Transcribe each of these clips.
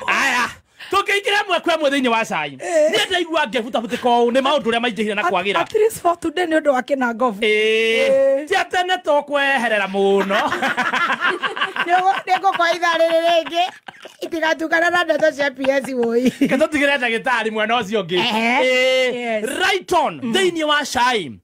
Aya tũngĩingĩra ĩmwe kwa ĩmwe thĩinĩ wa cai niĩ ndaigua ngĩbutabutika ũũ nĩ maũndũ ũrĩa maingĩhire na kwagĩra. At least for today nĩ ũndũ wa kĩnangobu. Ĩĩ ti atĩ nĩ tũkweherera mũno. Nĩ ngũkwa ithaa rĩrĩ rĩngĩ itigatukana na ndeto cia PS woi. Tũtigĩre ndagĩtarĩ mwena ũcio ũngĩ. Yes. Right on thĩinĩ wa cai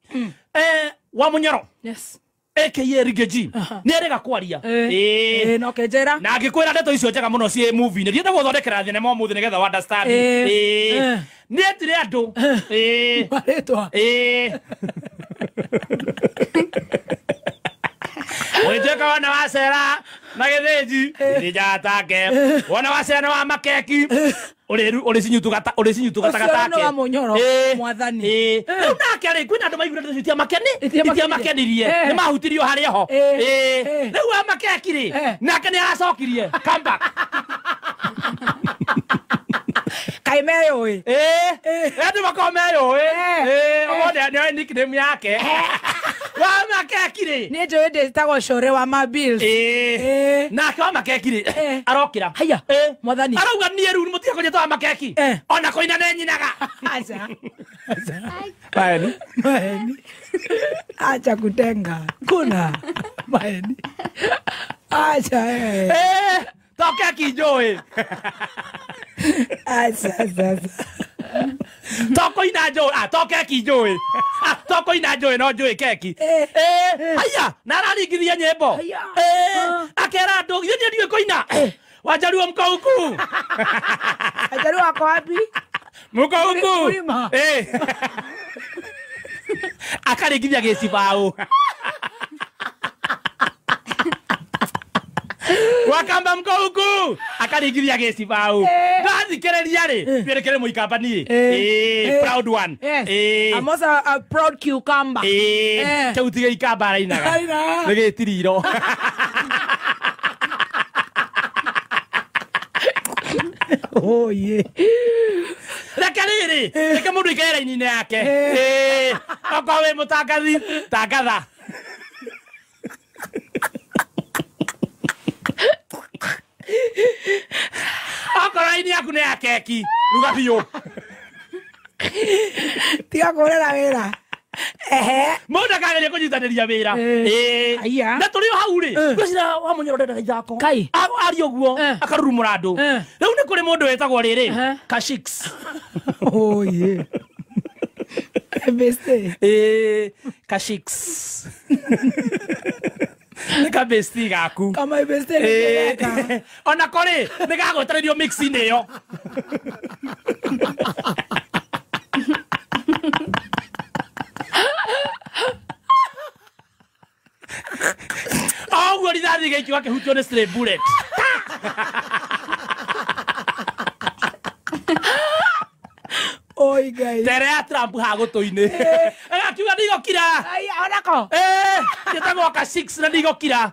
wa Mũnyoro. Yes. AKA Riggy nĩ erĩga kwaria. Ĩĩ no kenjera. Na angĩkwĩra ndeto icio njega mũno ciĩ movie-inĩ ndienda gũthondekera thinema ũmũthĩ nĩgetha wa understand. Ĩĩ nĩ etire andũ. Ĩĩ Marĩtwa. Ĩĩ ũgĩtuĩka wona wacera na gĩthĩnji gĩthĩnjaga take wona wacera na wa makeki ũrĩcinyutuga Ũcio gatake. nĩ wa Mũnyoro, mwathani. Rĩu nake rĩ kwĩna andũ maiguire ndeto icio Itiamakenirie. itiamakenirie nĩ mahutirio harĩa ho. Rĩu wa makeki rĩ nake nĩ aracokirie comeback. Kaĩ meyũĩ. Andũ makorwo meyũĩ. Ũmũthĩ nĩoĩ nickname yake wa makeki rĩ. Niĩ njũĩ ndĩtagwo Core wa ma bills. Nake wa makeki rĩ arokĩra. Haya. Mwathani. Arauga niĩ rĩu mũtige kũnjĩta wa makeki ona kũina nĩ nyinaga. Aca. Maeni. Maeni. Acha kutenga. Kuna. Maeni. Acha. To keki njũĩ. Aca aca aca. To kũina njũĩ. To keki njũĩ. To kũina njũĩ no njũĩ keki. Haya na araringithia nyĩmbo. Akera andũ githĩ niĩ ndiũĩ kũina. Wajaruo mko huku. Wajaruo wako wapi? Mko huku. Mlima. Akaringithia gĩcibaũ. Wakamba mko huku. Akaringithia gĩcibaũ. Ndathikĩrĩria rĩ twĩrĩkĩre mũikamba niĩ. Proud one. Yes. I'm also a proud cucumber. Kĩu ti gĩikamba arainaga. Nĩ gĩtiriro. Oh yeah. Reke rĩrĩ reke mũndũ aikare raini-inĩ yake. Okorwo wĩ mũtangathi tangatha. Okorwo raini yaku nĩ ya keki ruga biũ. Tiga kũrera wĩra. Mũndũ akageria kũnyitanĩria wĩra. Na tũrĩ o hau rĩ ngwĩciria wa Mũnyoro ndendaga ithako. Aria ũguo akarurumũra andũ. Rĩu nĩ kũrĩ mũndũ wĩtagwo rĩrĩ Kashix. Oh yeah. Beste. Kashix. Nĩ kabesti gaku. Kama beste. Ona kũrĩ nĩ gagwetererio mix-inĩ ĩyo. Ũguo rithathi gĩikio akĩhutio nĩ stray bullet. Oi Ngai. Tere ya Trump ha gũtũ-inĩ. Agakiuga ndigokira. Onako. Njĩtagwo ka 6 na ndigokira.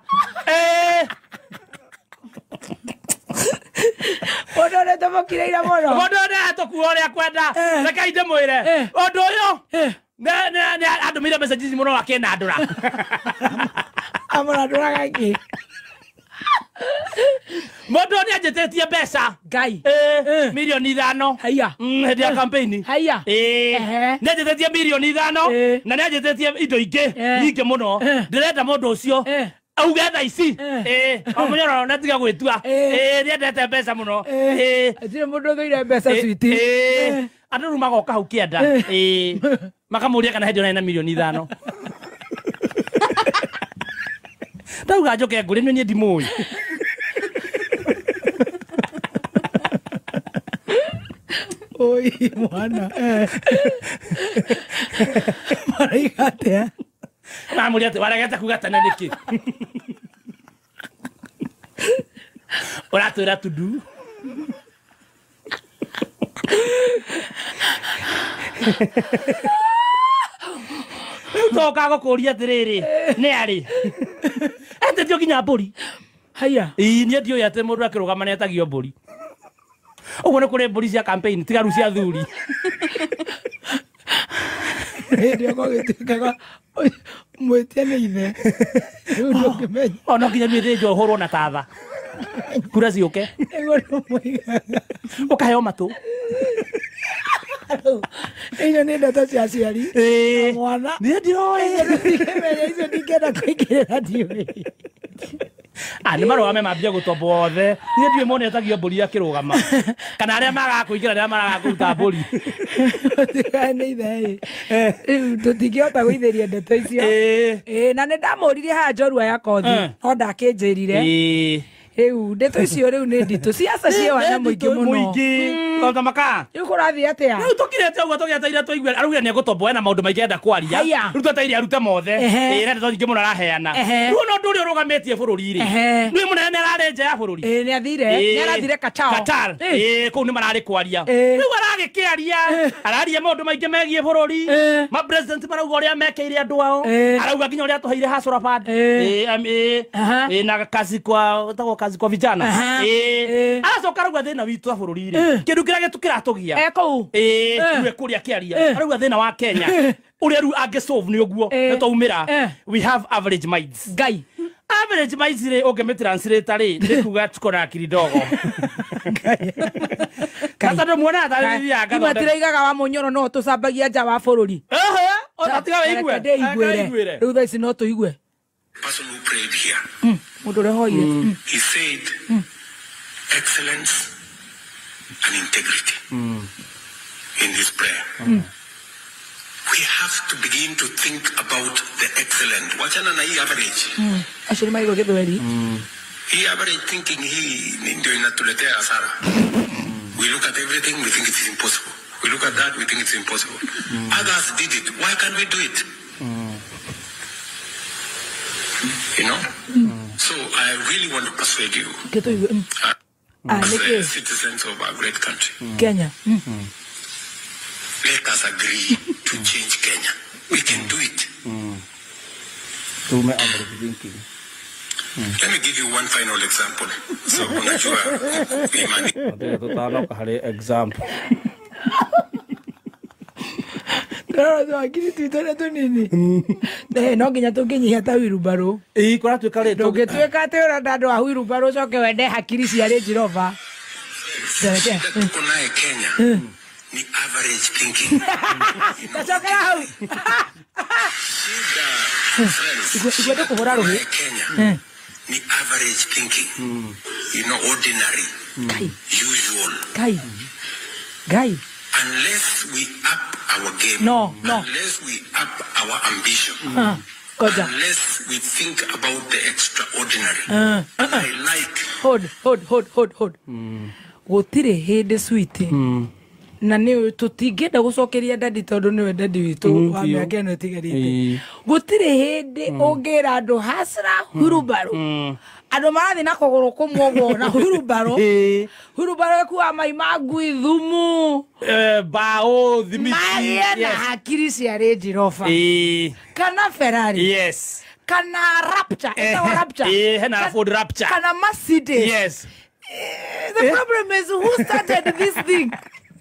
Mũndũ ũrĩa tũmũkirĩire mũno. Mũndũ ũrĩa atũkua ũrĩa kwenda. Rekei ndĩmwĩre. Ũndũ ũyũ nĩ andũmĩire messages mũno akĩnandũra. Amũrandũraga kĩ? Mũndũ nĩ anjĩtĩtie mbeca. Ngai. Mirioni 5. Haya. Hĩndĩ ya campaign. Haya. Nĩ anjĩtĩtie mirioni 5 na nĩ anjĩtĩtie indo ingĩ nyingĩ mũno. Ndĩrenda mũndũ ũcio auge thaa ici. O Mũnyoro na tiga gwĩtua. Nĩendete mbeca mũno. Hatirĩ mũndũ ũthũire mbeca sweetie. Andũ rĩu magoka hau kĩanda. Makamũria kana hĩndĩ ĩyo na mirioni 5. Ndauga njoke ngũrĩ niĩ ndimũĩ. Oi mwana. Maraiga atĩa? Mamũria atĩ waregete kuga tene nĩkĩ? Ũratwĩra tundu. Rĩu toka gũkũria atĩrĩrĩ nĩ arĩ etĩtio nginya mbũri. Haya. Ĩĩ niĩ ndiũĩ atĩ mũndũ akĩrũgama nĩ etagio mbũri. Ũguo nĩ kũrĩ mbũri cia campaign tiga rĩu cia thuri. Hĩndĩ ĩyo gũgĩtuĩkaga Mwĩtie nĩ ithe. Rĩu ndũngĩmenya. O no nginya mĩthĩnjwo ũhũrwo na tatha. Kura ciũke. Nĩguo ndũmũigaga. Ũkaheo matũ. Icio nĩ ndeto cia aciari. Ĩĩ. Na mwana. Niĩ ndiroĩ. Icio ndũngĩmenya, icio ndingĩenda kũingĩrĩra ndiũĩ. Ah, nĩ marũgame mambie gũtombwo othe. Niĩ ndiũĩ mone etagio mbũri akĩrũgama. Kana arĩa magaga kũingĩra nĩ arĩa maraga kũruta mbũri. Nĩ ithe ĩ. Rĩu tũtingĩhota gũithĩria ndeto icio. Ĩĩ. Ĩĩ, na nĩ ndamũririe haha njorua ya kothi no ndakĩnjĩrire. Ĩĩ. Rĩu ndeto icio rĩu nĩ nditũ. Ciaca ciĩ wanya mũingĩ mũno. Mũingĩ. Tonda makaa. Rĩu kũrathiĩ atĩa? Rĩu tũkirĩte ũguo tũgĩeteire tũigue araugire nĩ egũtombwo ena maũndũ maingĩ enda kwaria. Haiya. Rĩu tweteire arute mothe. Ehe. Ĩĩ, na ndeto nyingĩ mũno araheana. Ehe. Rĩu ona ũndũ ũrĩa ũrũgamĩtie bũrũri rĩ. Ehe. Nĩ mũnene nĩ ararĩ nja ya bũrũri. Ĩĩ, nĩ athire. Nĩ arathire Qatar. Qatar. Ĩĩ. Ĩĩ, kũu nĩ mararĩ kwaria. Ĩĩ. Rĩu aragĩkĩaria. Araria maũndũ maingĩ megiĩ bũrũri. Ĩĩ. Ma president marauga ũrĩa mekĩire andũ ao. Ĩĩ. Arauga nginya ũrĩa atũheire Hustler Fund. Ĩĩ. Ĩĩ, ĩĩ. Aha. Ĩĩ, na kazi kwa ĩtagwo kazi kwa vijana. Aha. Ĩĩ. Ĩĩ. Aracoka arauga thĩna witũ wa bũrũri rĩ. Ĩĩ. Kĩndũ kĩrĩa kĩratũgia. E kũu. Ĩĩ, Ĩĩ. rĩu ekũrĩa akĩaria. Ĩĩ. Arauga thĩna wa Kenya. Ũrĩa rĩu angĩsolve nĩ ũguo. Ĩĩ. Nĩ twaumĩra. Ĩĩ. We have average minds. Ngai. Average minds rĩ ũngĩmĩtranslate rĩ nĩ kuga tuko na akili ndogo. Sasa ndo muona tarĩ thiaga Ima tiraigaga wa mũnyoro no tũcambagia nja wa bũrũri. Ehe, ona tiga wĩigue. Reke ndĩiguĩre. Rĩu thaa ici no tũigue. Person who prayed here. Mũndũ ũrĩa hoire. He said excellence and integrity in his prayer. We have to begin to think about the excellent. Wachana na hii average. Acio nĩ maigua gĩthweri. Hii average thinking hii ndio inatuletea hasara. We look at everything, we think it is impossible. We look at that, we think it's impossible. Others did it. Why can't we do it? You know? So I really want to persuade you Reke tũigue. as Nĩkĩ? the citizens of our great country. Kenya. Let us agree to change Kenya. We can do it. Tume average thinking. Let me give you one final example. So, unajua imani Tũtanoka harĩ example. Ndĩrora akiri twitũ nĩ tũnini. No nginya tũngĩnyihia ta wheelbarrow. Ĩĩ, kũratuĩka rĩ Ndũngĩtuĩka atĩ ũrenda andũ a wheelbarrow ũcoke wende hakiri cia Range Rover. shida tuko naye Kenya ni average thinking. Tacokera hau. Shida, friends, Igua ndũkũhũra tuko rũhĩ. naye Kenya ni average thinking. You know, ordinary, Ngai. usual. Ngai. Ngai. Unless we up our game, No, no. unless we up our ambition, Koja. unless we think about the extraordinary. And I like Hold, hold, hold, hold, hold. Gũtirĩ hĩndĩ sweet. Na nĩ tũtingĩenda gũcokeria dadi tondũ nĩwe dadi witũ wa biũ. mĩaka ĩno ĩtigarĩte. Ĩĩ. Gũtirĩ hĩndĩ ũngĩra andũ hasra hurumbarũ. Andũ marathiĩ na kũgũrũ kũmwe ũguo na hurumbarũ. Ĩĩ. Hurumbarũ ĩkuaga mai ma ngui thumu. Mbaũ, thimiti. Magĩe na Yes. hakiri cia Range Rover. Ĩĩ. Kana Ferrari. Yes. Kana Raptor. Ĩtagwo Raptor. Ĩĩ, hena Ford Raptor. Kana Mercedes. Yes. The problem is who started this thing?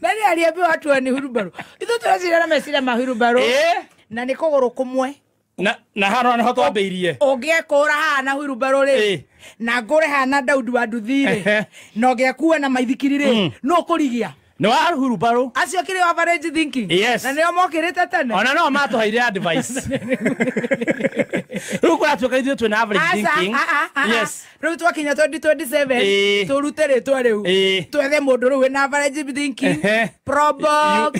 Nani aliambiwa watu ni hurumbarũ? Ithuĩ tũreciria na meciria ma hurumbarũ. Ĩĩ. Na nĩ kũgũrũ kũmwe. Na haha nĩho twambĩirie. Ũngĩekũra haha na hurumbarũ rĩ, Ĩĩ. na ngũre haha na Daudi wa nduthi rĩ, Ehe. na ũngĩekua na maithikiri rĩ, nũ ũkũrigia? Nĩ wa hurumbarũ. Acio kĩrĩ average thinking. Yes. Na nĩo mokĩrĩte tene. Ona no matũheire advice. Rĩu kũratuĩka ithuĩ twĩna average thinking. Yes. Rĩu twakinya 2027 Ĩĩ. tũrute rĩtwa rĩu. Ĩĩ. Twethe mũndũ rĩu wĩna average thinking. Ehe. Probox.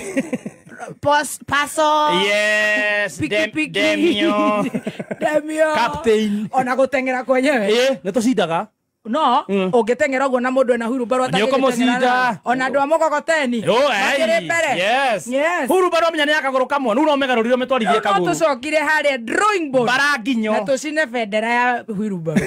Paso. Yes. Piki piki. Demio. Demio. Captain. Ona gũteng'era kwenyewe. Ĩĩ, nĩ tũcindaga. No, ũngĩteng'era ũguo na mũndũ ena hurumbarũ Nĩ ũkũmũcinda. Ona andũ a mũgogoteni. Oh, hey. Makĩrĩ mbere. Yes. Yes. Hurumbarũ amenya nĩ ya kagũrũ kamwe. Rĩu no ũmĩgarũrire ũmĩtwarithie No kagũrũ. tũcokire harĩa drawing board. Bara nginyo. Na tũcine bendera ya hurumbarũ.